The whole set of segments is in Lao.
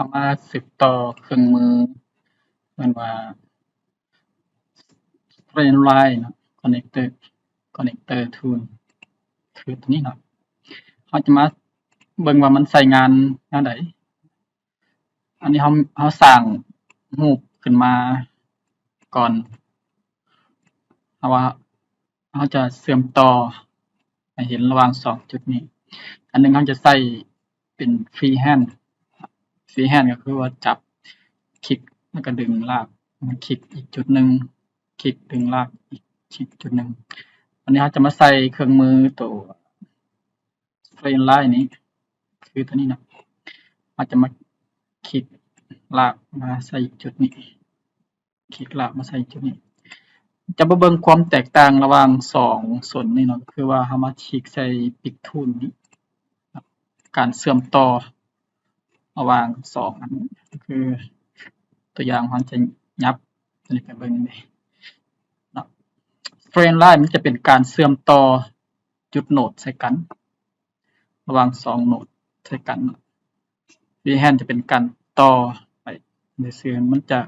າມາສືບຕໍ່ເຄື່ອງມື ເອີ້ນວ່າ Strand Line ເນາະ Connector Connector Tool ຄືຕົວນີ້ເນາະ. ເຮົາຈະມາເບິ່ງວ່າມັນໃຊ້ງານແນວໃດ. ອັນນີ້ເຮົາ ເຮົາສ້າງຮູບຂຶ້ນມາກ່ອນ ເຮົາວ່າ ເຮົາຈະເຊື່ອມຕໍ່ໃຫ້ເຫັນລະຫວ່າງສອງຈຸດນີ້. ອັນໜຶ່ງເຮົາຈະໃຊ້ເປັນ freehand freehand ກໍຄືວ່າຈັບ ຄລິກ ແລ້ວກໍດຶງລາກມາຄລິກອີກຈຸດໜຶ່ງ ຄລິກ ດຶງລາກອີກ ຄລິກຈຸດໜຶ່ງ. ອັນນີ້ເຮົາຈະມາໃຊ້ເຄື່ອງມືໂຕ Strand Line ນີ້ ຄືຕົວນີ້ເນາະ. ເຮົາຈະມາຄລິກລາກມາໃສ່ຈຸດນີ້ ຄລິກລາກມາໃສ່ຈຸດນີ້ ຈະມາເບິ່ງຄວາມແຕກຕ່າງລະຫວ່າງສອງສ່ວນນີ້ເນາະ ກໍຄືວ່າເຮົາມາຄລິກໃສ່ Pick Tool ນີ້ ການເຊື່ອມຕໍ່ລະຫວ່າງສອງອັນນີ້ ກໍຄືຕົວຢ່າງເຮົາຈະຫຍັບຕົວນີ້ໄປເບິ່ງເນາະ. Strand Line ມັນຈະເປັນການເຊື່ອມຕໍ່ຈຸດໂນດໃສ່ກັນ ລະຫວ່າງສອງໂນດໃສ່ກັນ. Freehand ຈະເປັນການຕໍ່ໄປຊື່ໆ ມັນຈະ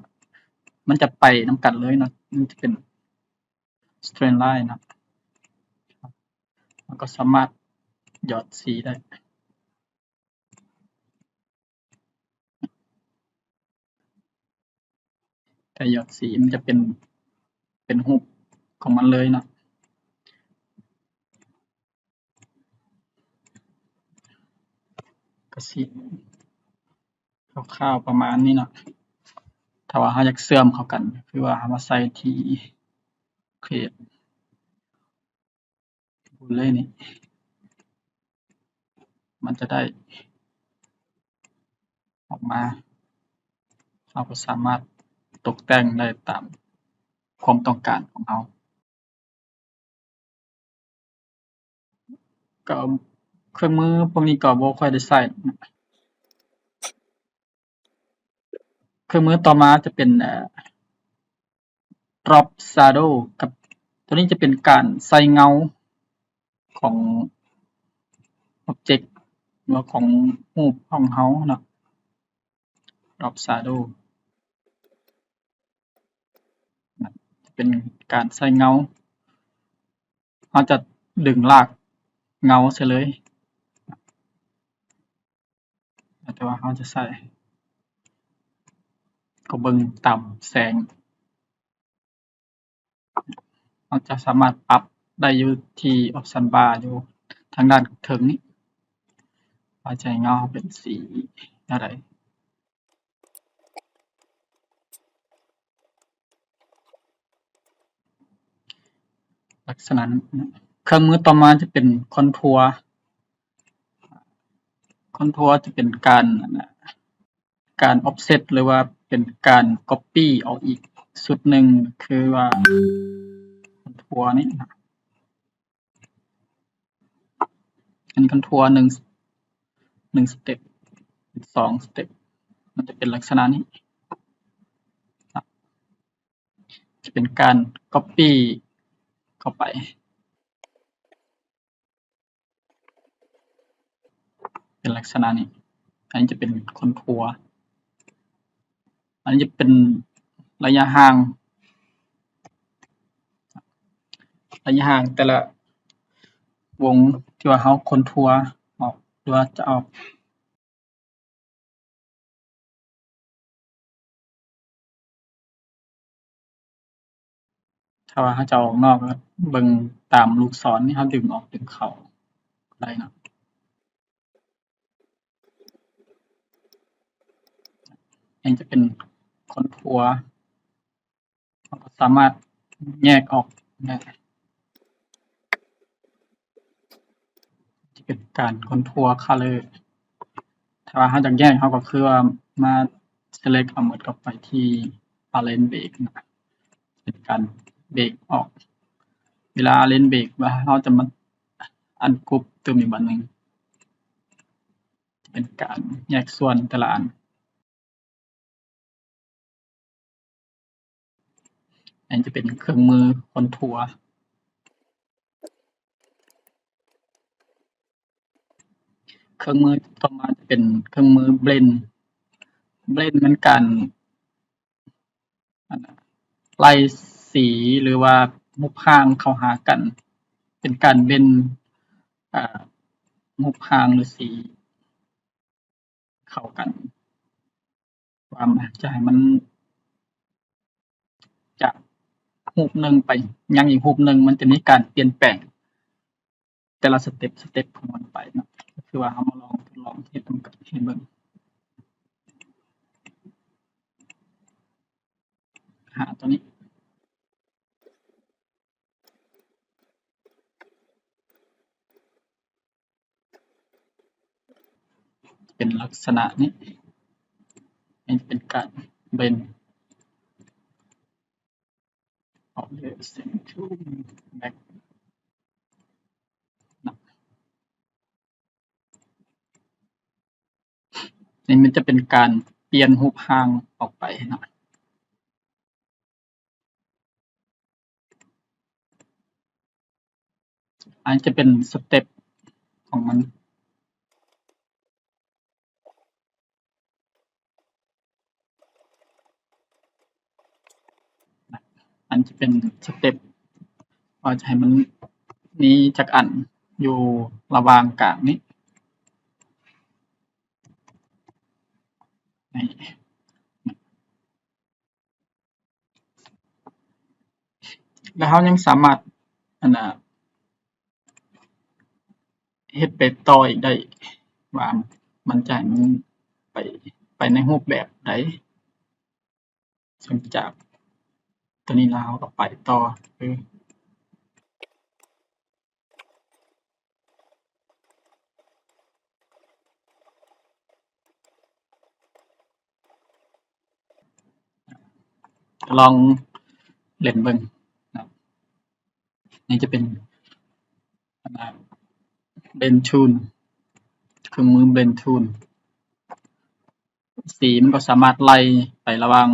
ມັນຈະໄປນຳກັນເລີຍເນາະ ມັນຈະເປັນ Strand Line ເນາະ. ເຮົາກໍສາມາດຫຍອດສີໄດ້ ແຕ່ຫຍອດສີມັນຈະເປັນ ເປັນຮູບຂອງມັນເລີຍເນາະ. ກະຊິຄ່າວໆປະມານນີ້ເນາະ. ຖ້າວ່າເຮົາຢາກເຊື່ອມເຂົ້າກັນ ຄືວ່າເຮົາມາໃສ່ທີ່ Create ເລີຍນີ້ ມັນຈະໄດ້ອອກມາ ເຮົາກໍສາມາດຕົກແຕ່ງໄດ້ຕາມຄວາມຕ້ອງການຂອງເຮົາ. ກໍເຄື່ອງມືພວກນີ້ກໍບໍ່ຄ່ອຍໄດ້ໃຊ້. ເຄື່ອງມືຕໍ່ມາຈະເປັນ ເອີ Drop Shadow ກັບ ຕົວນີ້ຈະເປັນການໃສ່ເງົາຂອງ object ຫຼືວ່າຂອງຮູບຂອງເຮົາເນາະ. Drop Shadow ເປັນການໃສ່ເງົາ ເຮົາຈະດຶງລາກເງົາໃສ່ເລີຍ ແຕ່ວ່າເຮົາຈະໃສ່ ກໍເບິ່ງຕາມແສງ ເຮົາຈະສາມາດປັບໄດ້ຢູ່ທີ່ Option Bar ຢູ່ທາງດ້ານເທິງນີ້ ວ່າຈະໃຫ້ເງົາເຮົາເປັນສີແນວໃດ. ລັກສະນະ ເຄື່ອງມືຕໍ່ມາຈະເປັນ Contour Contour ຈະເປັນການ ການ offset ຫຼືວ່າເປັນການ copy ອອກອີກຊຸດໜຶ່ງ ຄືວ່າ Contour ນີ້ນະ ອັນ Contour ໜຶ່ງ ໜຶ່ງ step ສອງ step ມັນຈະເປັນລັກສະນະນີ້ ຈະເປັນການ copy ເຂົ້າໄປ ເປັນລັກສະນະນີ້ ອັນນີ້ຈະເປັນ Contour ອັນນີ້ຈະເປັນໄລຍະຫ່າງ ໄລຍະຫ່າງແຕ່ລະວົງທີ່ວ່າເຮົາ Contour ອອກ ຫຼືວ່າຈະເອົາ ຖ້າວ່າເຮົາຈະອອກນອກ ເບິ່ງຕາມລູກສອນນີ້ ເຮົາດຶງອອກດຶງເຂົ້າໄດ້ເນາະ. ອັນນີ້ຈະເປັນ Contour ເຮົາກໍສາມາດແຍກອອກໄດ້ ຈະເປັນການ Contour Color ຖ້າວ່າເຮົາຢາກແຍກ ເຮົາກໍຄືວ່າມາ select ເອົາໝົດ ກໍໄປທີ່ Arrange Break ນະ ເປັນການ break ອອກ ເວລາ Arrange Break ວ່າເຮົາຈະມາ ungroup ຕື່ມອີກບາດໜຶ່ງ ຈະເປັນການແຍກສ່ວນແຕ່ລະອັນ. ອັນນີ້ຈະເປັນເຄື່ອງມື Contour ເຄື່ອງມືຕໍ່ມາຈະເປັນເຄື່ອງມື Blend ເບລນ ແມ່ນການ ອັນ ໄລ່ສີ ຫຼືວ່າຮູບຮ່າງເຂົ້າຫາກັນ ເປັນການເບລນ ອາ ຮູບຮ່າງ ຫຼື ສີ ເຂົ້າກັນ ວ່າຈະໃຫ້ມັນ ຈາກຮູບໜຶ່ງໄປຍັງອີກຮູບໜຶ່ງ ມັນຈະມີການປ່ຽນແປງ ແຕ່ລະສະເຕັບ ສະເຕັບຂອງມັນໄປເນາະ. ກໍຄືວ່າເຮົາມາລອງທົດລອງເຮັດນຳກັນໃຫ້ເບິ່ງ ຫາຕົວນີ້ ເປັນລັກສະນະນີ້ ນີ້ເປັນການເບນ All the same to back ນະ. ນີ້ມັນຈະເປັນການປ່ຽນຮູບຮ່າງອອກໄປເນາະ. ອັນນີ້ຈະເປັນສະເຕັບຂອງມັນ. ອັນຈະເປັນສະເຕັບ ວ່າຈະໃຫ້ມັນມີຈັກອັນຢູ່ລະຫວ່າງກາງນີ້ ນີ້ ແລ້ວເຮົາຍັງສາມາດ ອັນນ່າ ເຮັດໄປຕໍ່ອີກໄດ້ ວ່າມັນຈະໃຫ້ມັນໄປ ໄປໃນຮູບແບບໃດ. ເຊິ່ງຈາກຕົວນີ້ແລ້ວ ເຮົາກໍໄປຕໍ່ ຄື ລອງເຫຼັ້ນເບິ່ງນະ. ນີ້ຈະເປັນ ອັນນ່າ ເບນທູນ ເຄື່ອງມືເບນທູນ. ສີມັນກໍສາມາດໄລ່ໄປລະຫວ່າງ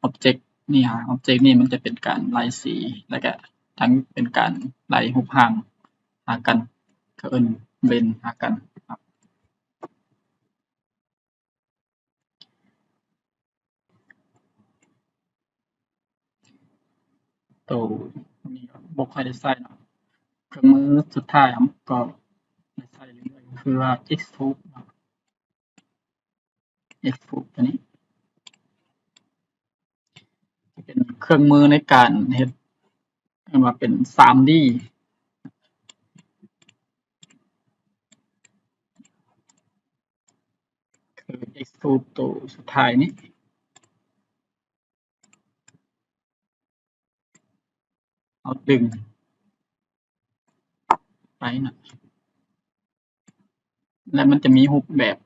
object ນີ້ຫາ object ນີ້ ມັນຈະເປັນການໄລ່ສີ ແລ້ວກະທັງເປັນການໄລ່ຮູບຮ່າງຫາກັນ ເຂົາເອີ້ນເບນຫາກັນ. ໂຕນີ້ບໍ່ຄ່ອຍໄດ້ໃຊ້ເນາະ. ເຄື່ອງມືສຸດທ້າຍເຮົາກໍໄດ້ໃຊ້ເລື້ອຍໆ ຄືວ່າ extrude ເນາະ. extrude ຕົວນີ້ຈະເປັນເຄື່ອງມືໃນການເຮັດ ເອີ້ນວ່າເປັນ ສາມດີ ຄື extrude ໂຕສຸດທ້າຍນີ້ ເຮົາດຶງໄປນະ ແລະ ມັນຈະມີຮູບແບບ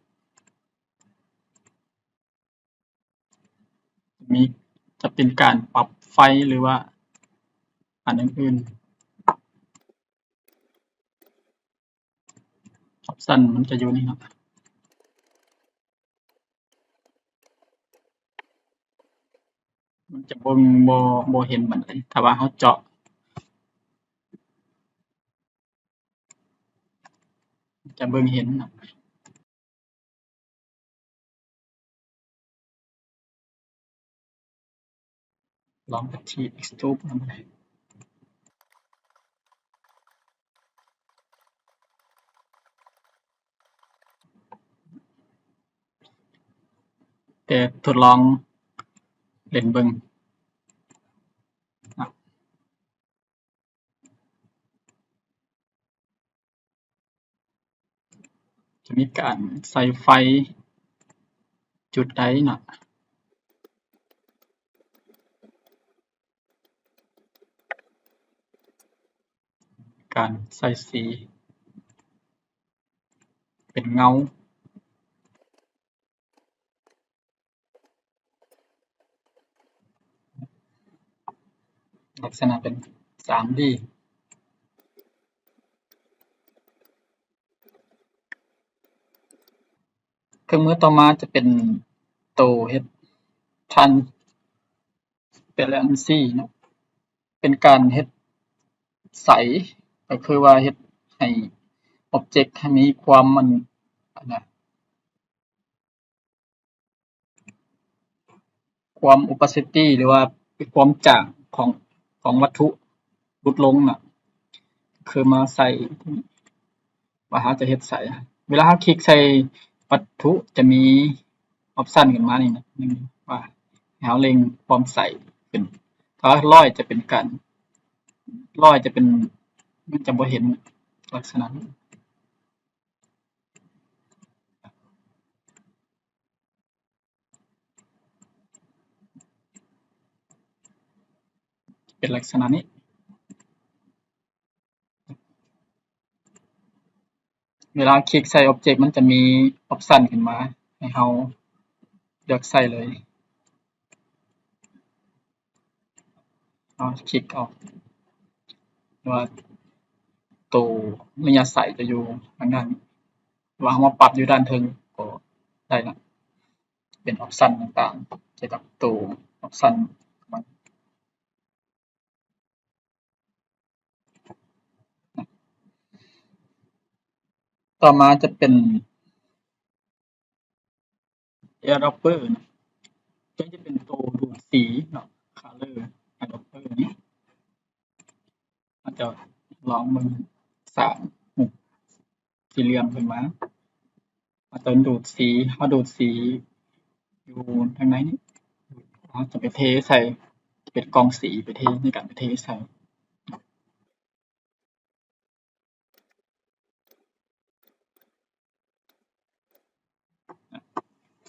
ມີ ຈະເປັນການປັບໄຟ ຫຼືວ່າອັນອື່ນໆ. ອອບຊັນມັນຈະຢູ່ນີ້ເນາະ ມັນຈະເບິ່ງບໍ່ ບໍ່ເຫັນປານໃດ ຖ້າວ່າເຮົາເຈາະ ຈະເບິ່ງເຫັນເນາະ. ລອງໄປທີ່ extrude ນຳເລີຍ ແຕ່ທົດລອງເຫຼັ້ນເບິ່ງ. ຈະມີການໃສ່ໄຟຈຸດໃດເນາະ ການໃສ່ສີເປັນເງົາ. ລັກສະນະເປັນ ສາມດີ. ເຄື່ອງມືຕໍ່ມາຈະເປັນໂຕເຮັດ transparency ເນາະ ເປັນການເຮັດໃສ ກໍຄືວ່າເຮັດໃຫ້ object ໃຫ້ມີຄວາມ ອັນ ອັນນະ ຄວາມໂອປາຊິຕີ້ ຫຼືວ່າຄວາມຈາງຂອງ ຂອງວັດຖຸຫຼຸດລົງເນາະ ຄືມາໃສ່ວ່າເຮົາຈະເຮັດໃສ. ເວລາເຮົາຄລິກໃສ່ວັດຖຸ ຈະມີອອບຊັນຂຶ້ນມານີ້ນະ ວ່າໃຫ້ເຮົາເລັ່ງຄວາມໃສຂຶ້ນ. ຖ້າວ່າຮ້ອຍຈະເປັນການ ຮ້ອຍຈະເປັນ ມັນຈະບໍ່ເຫັນລັກສະນະ ເປັນລັກສະນະນີ້. ເວລາຄລິກໃສ່ອອບເຈັກ ມັນຈະມີອອບຊັນຂຶ້ນມາໃຫ້ເຮົາເລືອກໃສ່ເລີຍ. ເຮົາຄລິກເອົາວ່າໂຕໄລຍະໃສຈະຢູ່ທາງດ້ານນີ້ ວ່າເຮົາມາປັບຢູ່ດ້ານເທິງກໍໄດ້ນະ. ເປັນອອບຊັນຕ່າງໆ ກ່ຽວກັບໂຕອອບຊັນຂອງມັນ. ຕໍ່ມາຈະເປັນ ແອດຣອບເປີ ເນາະ ຕົວນີ້ຈະເປັນໂຕດູດສີເນາະ ຄາເລີແອດຣອບເປີນີ້. ເຮົາຈະລອງເບິ່ງ ສ້າງຮູບສີ່ຫຼ່ຽມຂຶ້ນມາ ເຮົາຈະດູດສີ ເຮົາດູດສີຢູ່ທາງໃນນີ້ ເຮົາຈະໄປເທໃສ່ ເປັນກ່ອງສີ ໄປເທ ໃນການໄປເທໃສ່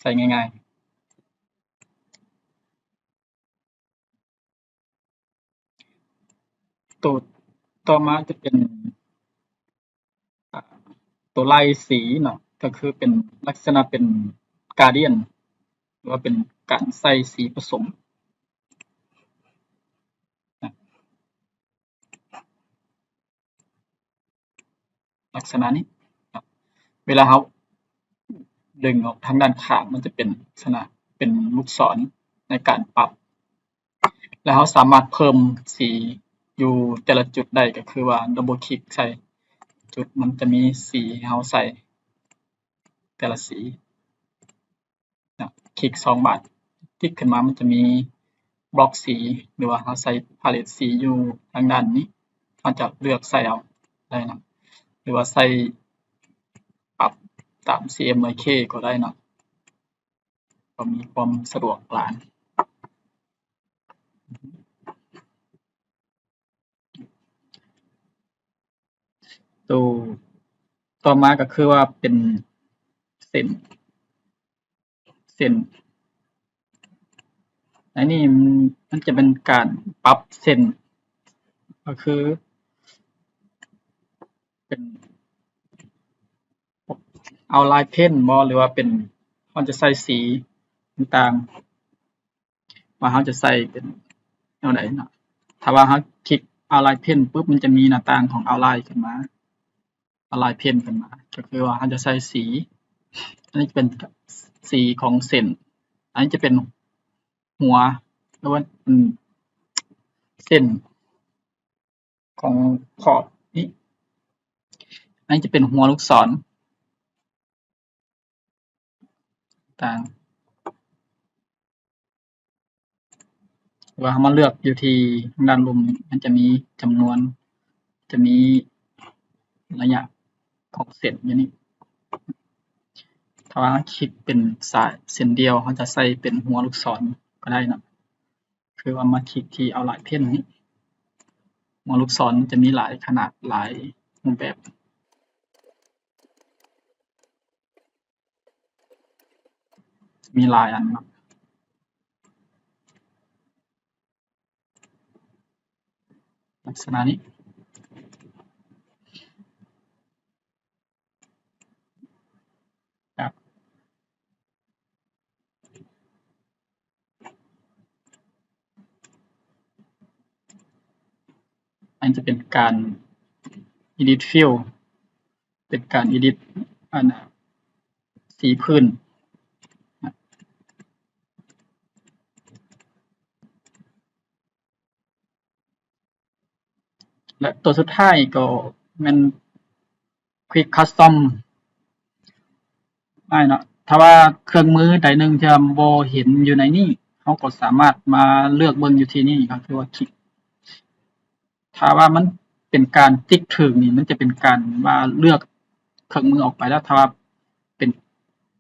ໃສ່ງ່າຍໆ. ໂຕຕໍ່ມາຈະເປັນ ອາ ໂຕໄລ່ສີເນາະ ກໍຄືເປັນລັກສະນະເປັນກາດຽນ ຫຼືວ່າເປັນການໃສ່ສີປະສົມນະ. ລັກສະນະນີ້ ເວລາເຮົາດຶງອອກທາງດ້ານຂ້າງ ມັນຈະເປັນລັກສະນະເປັນລູກສອນໃນການປັບ ແລະ ເຮົາສາມາດເພີ່ມສີຢູ່ແຕ່ລະຈຸດໄດ້ ກໍຄືວ່າດັບເບິນຄລິກໃສ່ຈຸດ ມັນຈະມີສີໃຫ້ເຮົາໃສ່ແຕ່ລະສີ. ນະ ຄລິກສອງບາດ ຕິກຂຶ້ນມາ ມັນຈະມີບລັອກສີ ຫຼືວ່າເຮົາໃສ່ພາເລັດສີຢູ່ທາງດ້ານນີ້ ເຮົາຈະເລືອກໃສ່ເອົາໄດ້ນະ ຫຼືວ່າໃສ່ປັບຕາມ ຊີເອັມ ເອ ເຄ ກໍໄດ້ເນາະ ກໍມີຄວາມສະດວກຫຼາຍ. ໂຕຕໍ່ມາກໍຄືວ່າເປັນເສັ້ນ ເສັ້ນ ອັນນີ້ມັນຈະເປັນການປັບເສັ້ນ ກໍຄືເປັນເອົາລາຍເພນບໍ ຫຼືວ່າເປັນ ເຮົາຈະໃສ່ສີຕ່າງໆ ວ່າເຮົາຈະໃສ່ເປັນແນວໃດເນາະ. ຖ້າວ່າເຮົາຄລິກເອົາລາຍເພນປຸບ ມັນຈະມີໜ້າຕ່າງຂອງເອົາລາຍຂຶ້ນມາ ເອົາລາຍເພນຂຶ້ນມາ ກໍຄືວ່າເຮົາຈະໃສ່ສີ ອັນນີ້ຈະເປັນສີຂອງເສັ້ນ ອັນນີ້ຈະເປັນຫົວ ຫຼືວ່າ ອືມ ເສັ້ນ ຂອງຂອບນີ້ ອັນນີ້ຈະເປັນຫົວລູກສອນຕ່າງ ວ່າເຮົາມາເລືອກຢູ່ທີ່ທາງດ້ານລຸ່ມນີ້ ມັນຈະມີຈຳນວນ ຈະມີໄລຍະຂອງເສັ້ນຢູ່ນີ້. ຖ້າວ່າເຮົາຄລິກເປັນສາຍເສັ້ນດຽວ ເຮົາຈະໃສ່ເປັນຫົວລູກສອນກໍໄດ້ເນາະ. ຄືວ່າມາຄລິກທີ່ເອົາລາຍເພນນີ້ ຫົວລູກສອນຈະມີຫຼາຍຂະໜາດ ຫຼາຍຮູບແບບ ມີຫຼາຍອັນເນາະ ລັກສະນະນີ້. ອັນນີ້ຈະເປັນການ edit fill ເປັນການ edit ອັນ ສີພື້ນ. ແລະ ຕົວສຸດທ້າຍກໍແມ່ນ Quick Custom ໄດ້ເນາະ. ຖ້າວ່າເຄື່ອງມືໃດໜຶ່ງທີ່ວ່າບໍ່ເຫັນຢູ່ໃນນີ້ ເຮົ າກໍສາມາດມາເລືອກເບິ່ງຢູ່ທີ່ນີ້ ກໍຄືວ່າຄລິກ ຖ້າວ່າມັນເປັນການຕິກຖືກນີ້ ມັນຈະເປັນການວ່າເລືອກເຄື່ອງມືອອກໄປແລ້ວ ຖ້າວ່າເປັນ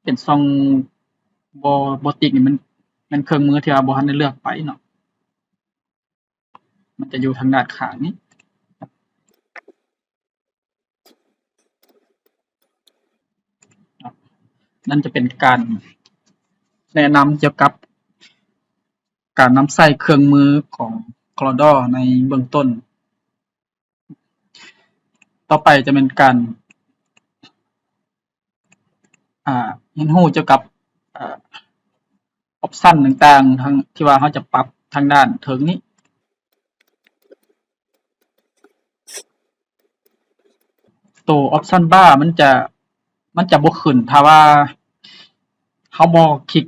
ເປັນຊ່ອງບໍ່ ບໍ່ຕິກນີ້ ມັນ ມັນເຄື່ອງມືທີ່ວ່າບໍ່ທັນໄດ້ເລືອກໄປເນາະ ມັນຈະຢູ່ທາງດ້ານຂ້າງນີ້. ນັ້ນຈະເປັນການແນະນຳກ່ຽວກັບການນຳໃຊ້ເຄື່ອງມືຂອງ Corel Draw ໃນເບື້ອງຕົ້ນ. ຕໍ່ໄປຈະແມ່ນການ ອາ ຮຽນຮູ້ກ່ຽວກັບ ອາ option ຕ່າງໆ ທາງ ທີ່ວ່າເຮົາຈະປັບທາງດ້ານເທິງນີ້. ໂຕ option bar ມັນຈະ ມັນຈະບໍ່ຂຶ້ນ ຖ້າວ່າເຮົາບໍ່ຄລິກ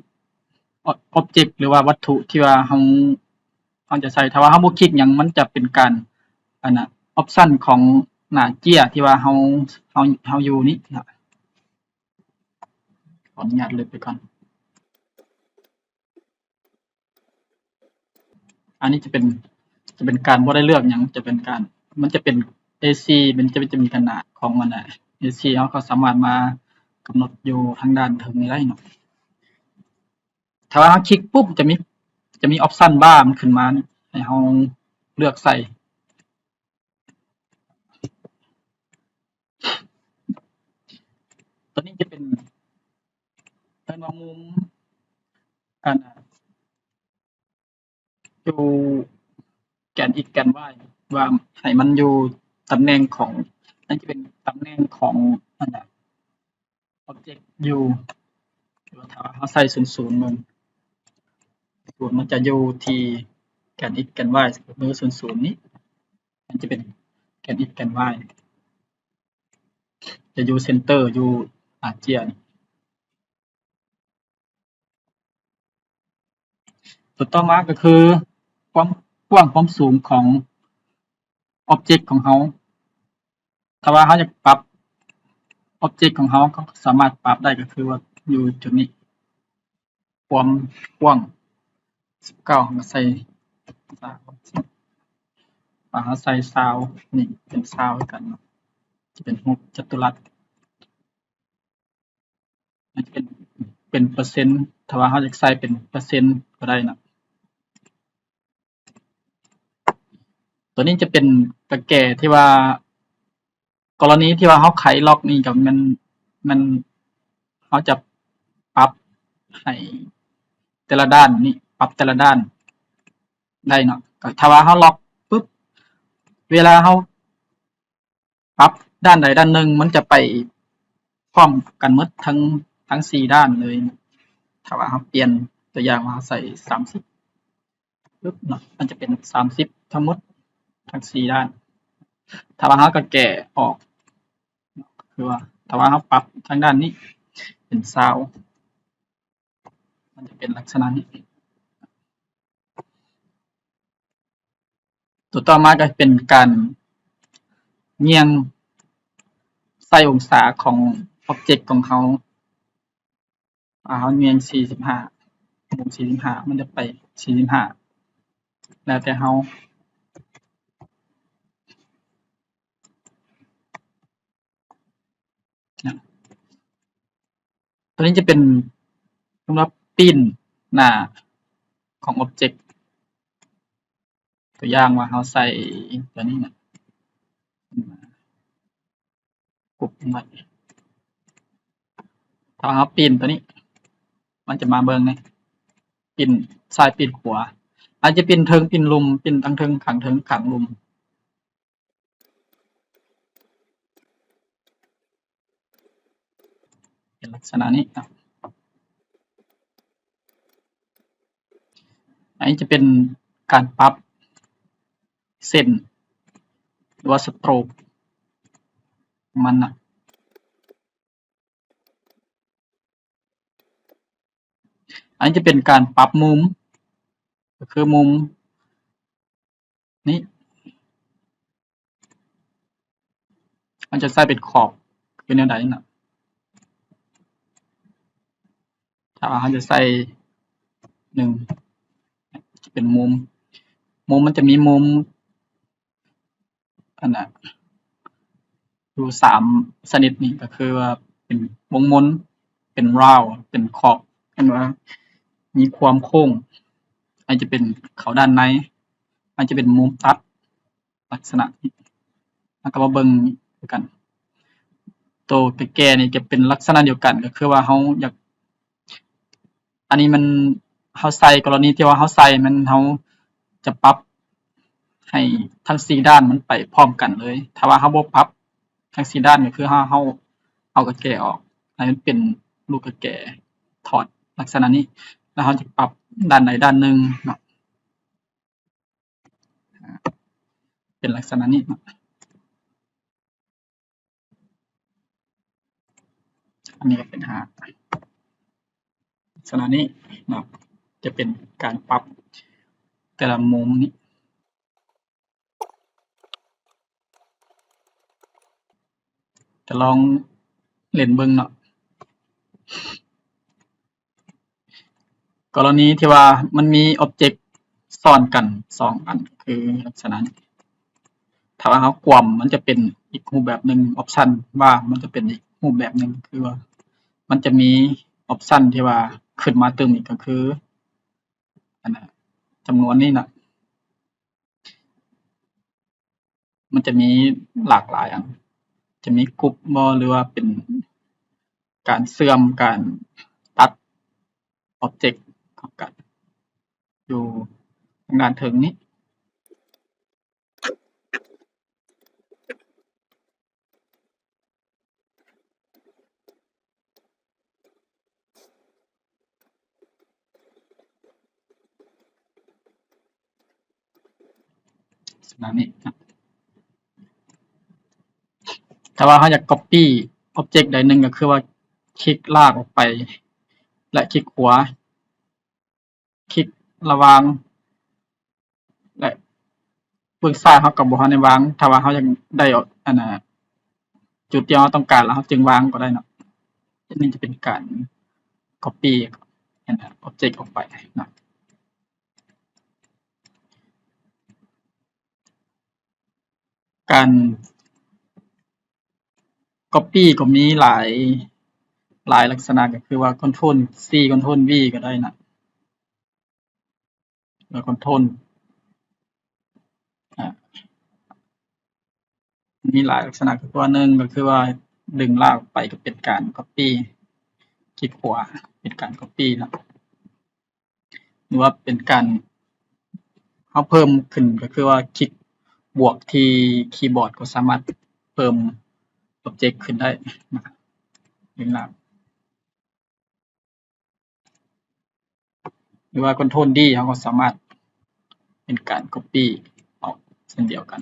object ຫຼືວ່າວັດຖຸທີ່ວ່າເຮົາ ເຮົາຈະໃສ່. ຖ້າວ່າເຮົາບໍ່ຄລິກຫຍັງ ມັນຈະເປັນການ ອັນນ່າ option ຂອງໜ້າເຈ້ຍທີ່ວ່າເຮົາ ເຮົາ ເຮົາຢູ່ນີ້. ຂໍອະນຸຍາດເລີບໄປກ່ອນ. ອັນນີ້ຈະເປັນ ຈະເປັນການບໍ່ໄດ້ເລືອກຫຍັງ ຈະເປັນການ ມັນຈະເປັນ A C ມັນຈະ ຈະມີຂະໜາດຂອງມັນນະ A C ເຮົາກໍສາມາດມາກຳນົດຢູ່ທາງດ້ານເທິງນີ້ໄດ້ເນາະ. ຖ້າວ່າເຮົາຄລິກປຸບ ຈະມີ ຈະມີ option bar ມັນຂຶ້ນມາໃຫ້ເຮົາເລືອກໃສ່. ຕົວນີ້ຈະເປັນ ເອີ້ນວ່າມຸມ ອັນ ຢູ່ແກນ x ແກນ y ວ່າໃຫ້ມັນຢູ່ຕຳແໜ່ງຂອງ ນັ້ນຈະເປັນຕຳແໜ່ງຂອງ ອັນນ່າ object ຢູ່ ຫຼືວ່າຖ້າເຮົາໃສ່ສູນສູນເບິ່ງ ສູນມັນຈະຢູ່ທີ່ແກນ x ແກນ y ຄືສູນສູນນີ້ ມັນຈະເປັນແກນ x ແກນ y ຈະຢູ່ center ຢູ່ອາເຈຍນີ້. ຕົວຕໍ່ມາກໍຄືຄວາມກວ້າງຄວາມສູງຂອງ object ຂອງເຮົາ. ຖ້າວ່າເຮົາຢາກປັບ object ຂອງເຮົາ ເຮົາກໍສາມາດປັບໄດ້ ກໍຄືວ່າຢູ່ຈຸດນີ້ ຄວາມກວ້າງສິບເກົ້າ ເຮົາກໍໃສ່ ເຮົາໃສ່ຊາວ ນີ້ເປັນຊາວຄືກັນເນາະ ຈະເປັນຮູບຈັດຕຸລັດ. ມັນຈະເປັນ ເປັນເປີເຊັນ ຖ້າວ່າເຮົາຢາກໃສ່ເປັນເປີເຊັນກໍໄດ້ນະ. ຕົວນີ້ຈະເປັນກະແກທີ່ວ່າ ກໍລະນີທີ່ວ່າເຮົາໄຂລັອກນີ້ກໍແມ່ນ ແມ່ນເຮົາຈະປັບໃຫ້ແຕ່ລະດ້ານນີ້ ປັບແຕ່ລະດ້ານໄດ້ເນາະ. ກໍຖ້າວ່າເຮົາລັອກປຶບ ເວລາເຮົາ ປັບດ້ານໃດດ້ານໜຶ່ງ ມັນຈະໄປພ້ອມກັນໝົດທັງ ທັງສີ່ດ້ານເລີຍ. ຖ້າວ່າເຮົາປ່ຽນ ຕົວຢ່າງວ່າເຮົາໃສ່ສາມສິບປຶບເນາະ ມັນຈະເປັນສາມສິບທັງໝົດທັງສີ່ດ້ານ. ຖ້າວ່າເຮົາກໍແກ້ອອກ ຄືວ່າຖ້າວ່າເຮົາປັບທາງດ້ານນີ້ເປັນຊາວ ມັນຈະເປັນລັກສະນະນີ້. ຕົວຕໍ່ມາກໍເປັນການຍ່ຽງໃສ່ອົງສາຂອງ object ຂອງເຮົາ. ອາ ເຮົາຍ່ຽງສີ່ສິບຫ້າ ມຸມສີ່ສິບຫ້າ ມັນຈະໄປສີ່ສິບຫ້າ ແລ້ວແຕ່ເຮົາ. ຕົວນີ້ຈະເປັນສຳລັບປີ້ນໜ້າຂອງ object. ຕົວຢ່າງວ່າເຮົາໃສ່ຕົວນີ້ນະ ກຸບໄວ້ ຖ້າເຮົາປີ້ນຕົວນີ້ ມັນຈະມາເບິ່ງນີ້ ປີ້ນຊ້າຍ ປີ້ນຂວາ ອາດຈະປີ້ນເທິງ ປີ້ນລຸ່ມ ປີ້ນທັງເທິງ ຂ້າງເທິງ ຂ້າງລຸ່ມ. ເປັນລັກສະນະນີ້ເນາະ. ອັນນີ້ຈະເປັນການປັບເສັ້ນ ຫຼືວ່າສະໂຕຣກມັນນະ. ອັນນີ້ຈະເປັນການປັບມຸມ ກໍຄືມຸມ ນີ້ ເຮົາຈະໃສ່ເປັນຂອບຄືແນວໃດນະ. ຖ້າວ່າເຮົາຈະໃສ່ໜຶ່ງ ຈະເປັນມຸມ ມຸມມັນຈະມີມຸມ ອັນນ່າ ຢູ່ສາມຊະນິດນີ້ ກໍຄືວ່າເປັນວົງມົນ, ເປັນຣາວ, ເປັນຄອບ ເຫັນວ່າມີຄວາມໂຄ້ງ, ອັນຈະເປັນເຂົ້າດ້ານໃນ, ອັນຈະເປັນມຸມຕັດ ລັກສະນະນີ້. ເຮົາກໍມາເບິ່ງຄືກັນ ໂຕແກ່ໆນີ້ຈະເປັນລັກສະນະດຽວກັນ ກໍຄືວ່າເຮົາຢາກ ອັນນີ້ມັນ ເຮົາໃສ່ ກໍລະນີທີ່ວ່າເຮົາໃສ່ ມັນ ເຮົາຈະປັບໃຫ້ທັງສີ່ດ້ານມັນໄປພ້ອມກັນເລີຍ. ຖ້າວ່າເຮົາບໍ່ປັບທັງສີ່ດ້ານ ກໍຄືເຮົາ ເຮົາເອົາກະແກອອກ ໃຫ້ມັນເປັນລູກກະແກທອດລັກສະນະນີ້ ແລ້ວເຮົາຈະປັບດ້ານໃດດ້ານໜຶ່ງເນາະ ເປັນລັກສະນະນີ້ເນາະ. ອັນນີ້ກໍເປັນຫ້າ ລັກສະນະນີ້ເນາະ ຈະເປັນການປັບແຕ່ລະມຸມນີ້. ຈະລອງຫຼິ້ນເບິ່ງເນາະ. ກໍລະນີທີ່ວ່າມັນມີອອບເຈັກຊ້ອນກັນສອງອັນ ຄືລັກສະນະນີ້ ຖ້າວ່າເຮົາກວມ ມັນຈະເປັນອີກຮູບແບບໜຶ່ງ, ອອບຊັນວ່າງ ມັນຈະເປັນອີກຮູບແບບໜຶ່ງ ຄືວ່າມັນຈະມີອອບຊັນທີ່ວ່າຂຶ້ນມາຕື່ມອີກ ກໍຄື ອັນນ່າ ຈຳນວນນີ້ນະ. ມັນຈະມີຫຼາກຫຼາຍອັນ ຈະມີກຸບບໍ ຫຼືວ່າເປັນການເຊື່ອມ ການຕັດອອບເຈັກຂອງກັນ ຢູ່ທາງດ້ານເທິງນີ້. ແບບນີ້ ຖ້າວ່າເຮົາຢາກກັອບປີ້ອອບເຈັກໃດໜຶ່ງ ກໍຄືວ່າຄລິກລາກອອກໄປ ແລະ ຄລິກຂວາ ຄລິກລະຫວ່າງ ແລະ ເບື້ອງຊ້າຍເຮົາກໍບໍ່ທັນໄດ້ວາງ. ຖ້າວ່າເຮົາຢາກໄດ້ ອັນນ່າ ຈຸດທີ່ເຮົາຕ້ອງການ ແລ້ວເຮົາຈຶ່ງວາງກໍໄດ້ເນາະ. ອັນນີ້ຈະເປັນການກັອບປີ້ ອັນນ່າ ອອບເຈັກອອກໄປເນາະ. ການກັອບປີ້ກໍມີຫຼາຍ ຫຼາຍລັກສະນະ ກໍຄືວ່າຄອນໂທຣນຊີ ຄອນໂທຣນວີ ກໍໄດ້ນະ ແລ້ວຄອນໂທຣນ ອາ ມີຫຼາຍລັກສະນະ ຄືວ່າ ໜຶ່ງ ກໍຄືວ່າດຶງລາກອອກໄປ ກໍເປັນການກັອບປີ້, ຄລິກຂວາ ເປັນການກັອບປີ້ເນາະ. ຫຼືວ່າເປັນການ ເຮົາເພີ່ມຂຶ້ນ ກໍຄືວ່າຄລິກບວກທີ່ຄີບອດ ກໍສາມາດເພີ່ມອອບເຈັກຂຶ້ນໄດ້ນະ ເປັນລາກ ຫຼືວ່າຄອນໂທຣນດີ ເຮົາກໍສາມາດເປັນການກັອບປີ້ອອກເຊັ່ນດຽວກັນ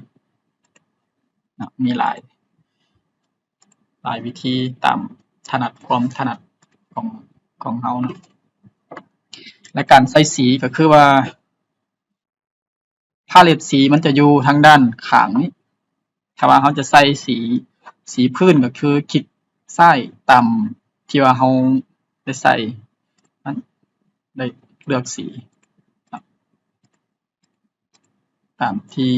ນະ. ມີຫຼາຍ ຫຼາຍວິທີຕາມຖະໜັດ ຄວາມຖະໜັດຂອງ ຂອງເຮົາເນາະ. ແລະ ການໃສ່ສີກໍຄືວ່າ ພາເລັດສີມັນຈະຢູ່ທາງດ້ານຂ້າງນີ້. ຖ້າວ່າເຮົາຈະໃສ່ສີ ສີພື້ນກໍຄືຄລິກຊ້າຍຕາມທີ່ວ່າເຮົາໄດ້ໃສ່ນັ້ນ ໄດ້ເລືອກສີ ຕາມທີ່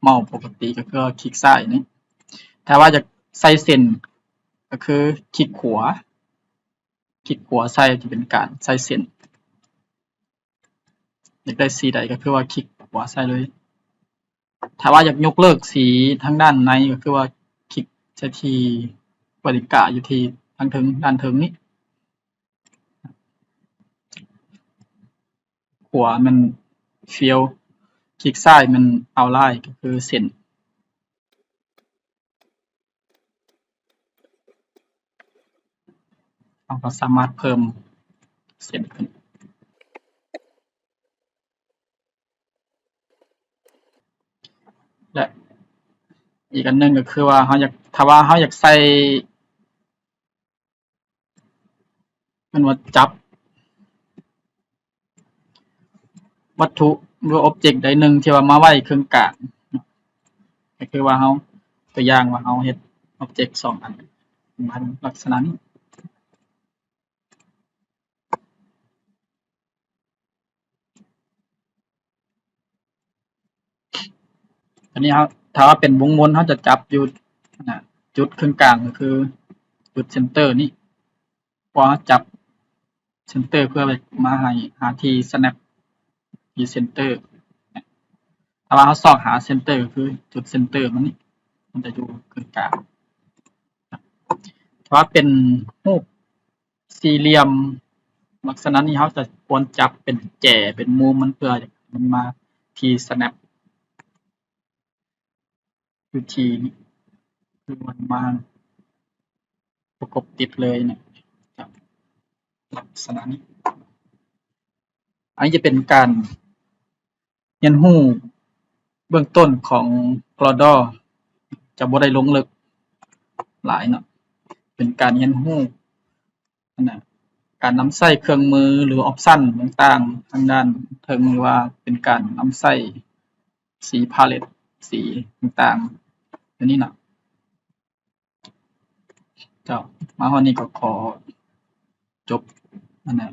ເມົາປົກກະຕິ ກໍຄືຄລິກຊ້າຍນີ້. ຖ້າວ່າຢາກໃສ່ເສັ້ນ ກໍຄືຄລິກຂວາ ຄລິກຂວາໃສ່ ຈະເປັນການໃສ່ເສັ້ນ. ຢາກໄດ້ສີໃດ ກໍຄືວ່າຄລິກຂວາໃສ່ເລີຍ. ຖ້າວ່າຢາກຍົກເລີກສີທາງດ້ານໃນ ກໍຄືວ່າຄລິກໃສ່ທີ່ກວດກາຢູ່ທີ່ທາງເທິງ ດ້ານເທິງນີ້. ຂວາແມ່ນຟິວ ຄລິກຊ້າຍແມ່ນເອົາລາຍ ກໍຄືເສັ້ນ. ເຮົາກໍສາມາດເພີ່ມເສັ້ນຂຶ້ນ ແລະ ອີກອັນໜຶ່ງກໍຄືວ່າເຮົາຢາກ ຖ້າວ່າເຮົາຢາກໃສ່ ແມ່ນວ່າຈັບວັດຖຸ ຫຼື ອອບເຈັກໃດໜຶ່ງທີ່ວ່າມາໄວ້ເຄິ່ງກາງ ກໍຄືວ່າເຮົາ ຕົວຢ່າງວ່າເຮົາເຮັດອອບເຈັກສອງອັນ ມັນລັກສະນະນີ້. ນີ້ເຮົາ ຖ້າວ່າເປັນວົງມົນ ເຮົາຈະຈັບຢູ່ ອັນນ່າ ຈຸດເຄິ່ງກາງ ກໍຄືຈຸດເຊັນເຕີນີ້ ເພາະເຮົາຈັບເຊັນເຕີເພື່ອມາໃຫ້ຫາທີ່ສະແນັບ ທີ່ເຊັນເຕີ. ຖ້າວ່າເຮົາຊອກຫາເຊັນເຕີ ກໍຄືຈຸດເຊັນເຕີມັນນີ້ ມັນຈະຢູ່ເຄິ່ງກາງ. ຖ້າວ່າເປັນຮູບສີ່ຫຼ່ຽມລັກສະນະນີ້ ເຮົາຈະຄວນຈັບເປັນແຈ ເປັນມຸມມັນ ເພື່ອມັນມາທີ່ສະແນັບ ຢູ່ທີ່ນີ້ ຄືມັນມາປະກົບຕິດເລີຍນະ ລັກສະນະນີ້. ອັນນີ້ຈະເປັນການຮຽນຮູ້ເບື້ອງຕົ້ນຂອງ Gradle ຈະບໍ່ໄດ້ລົງເລິກຫຼາຍເນາະ ເປັນການຮຽນຮູ້ ອັນນ່າ ການນຳໃຊ້ເຄື່ອງມື ຫຼື option ຕ່າງໆ ທາງດ້ານເທິງ ຫຼືວ່າເປັນການນຳໃຊ້ສີ palette ສີຕ່າງໆ ແບບນີ້ເນາະ. ເຈົ້າ ມາຮອດນີ້ກໍຂໍຈົບ ອັນນ່າ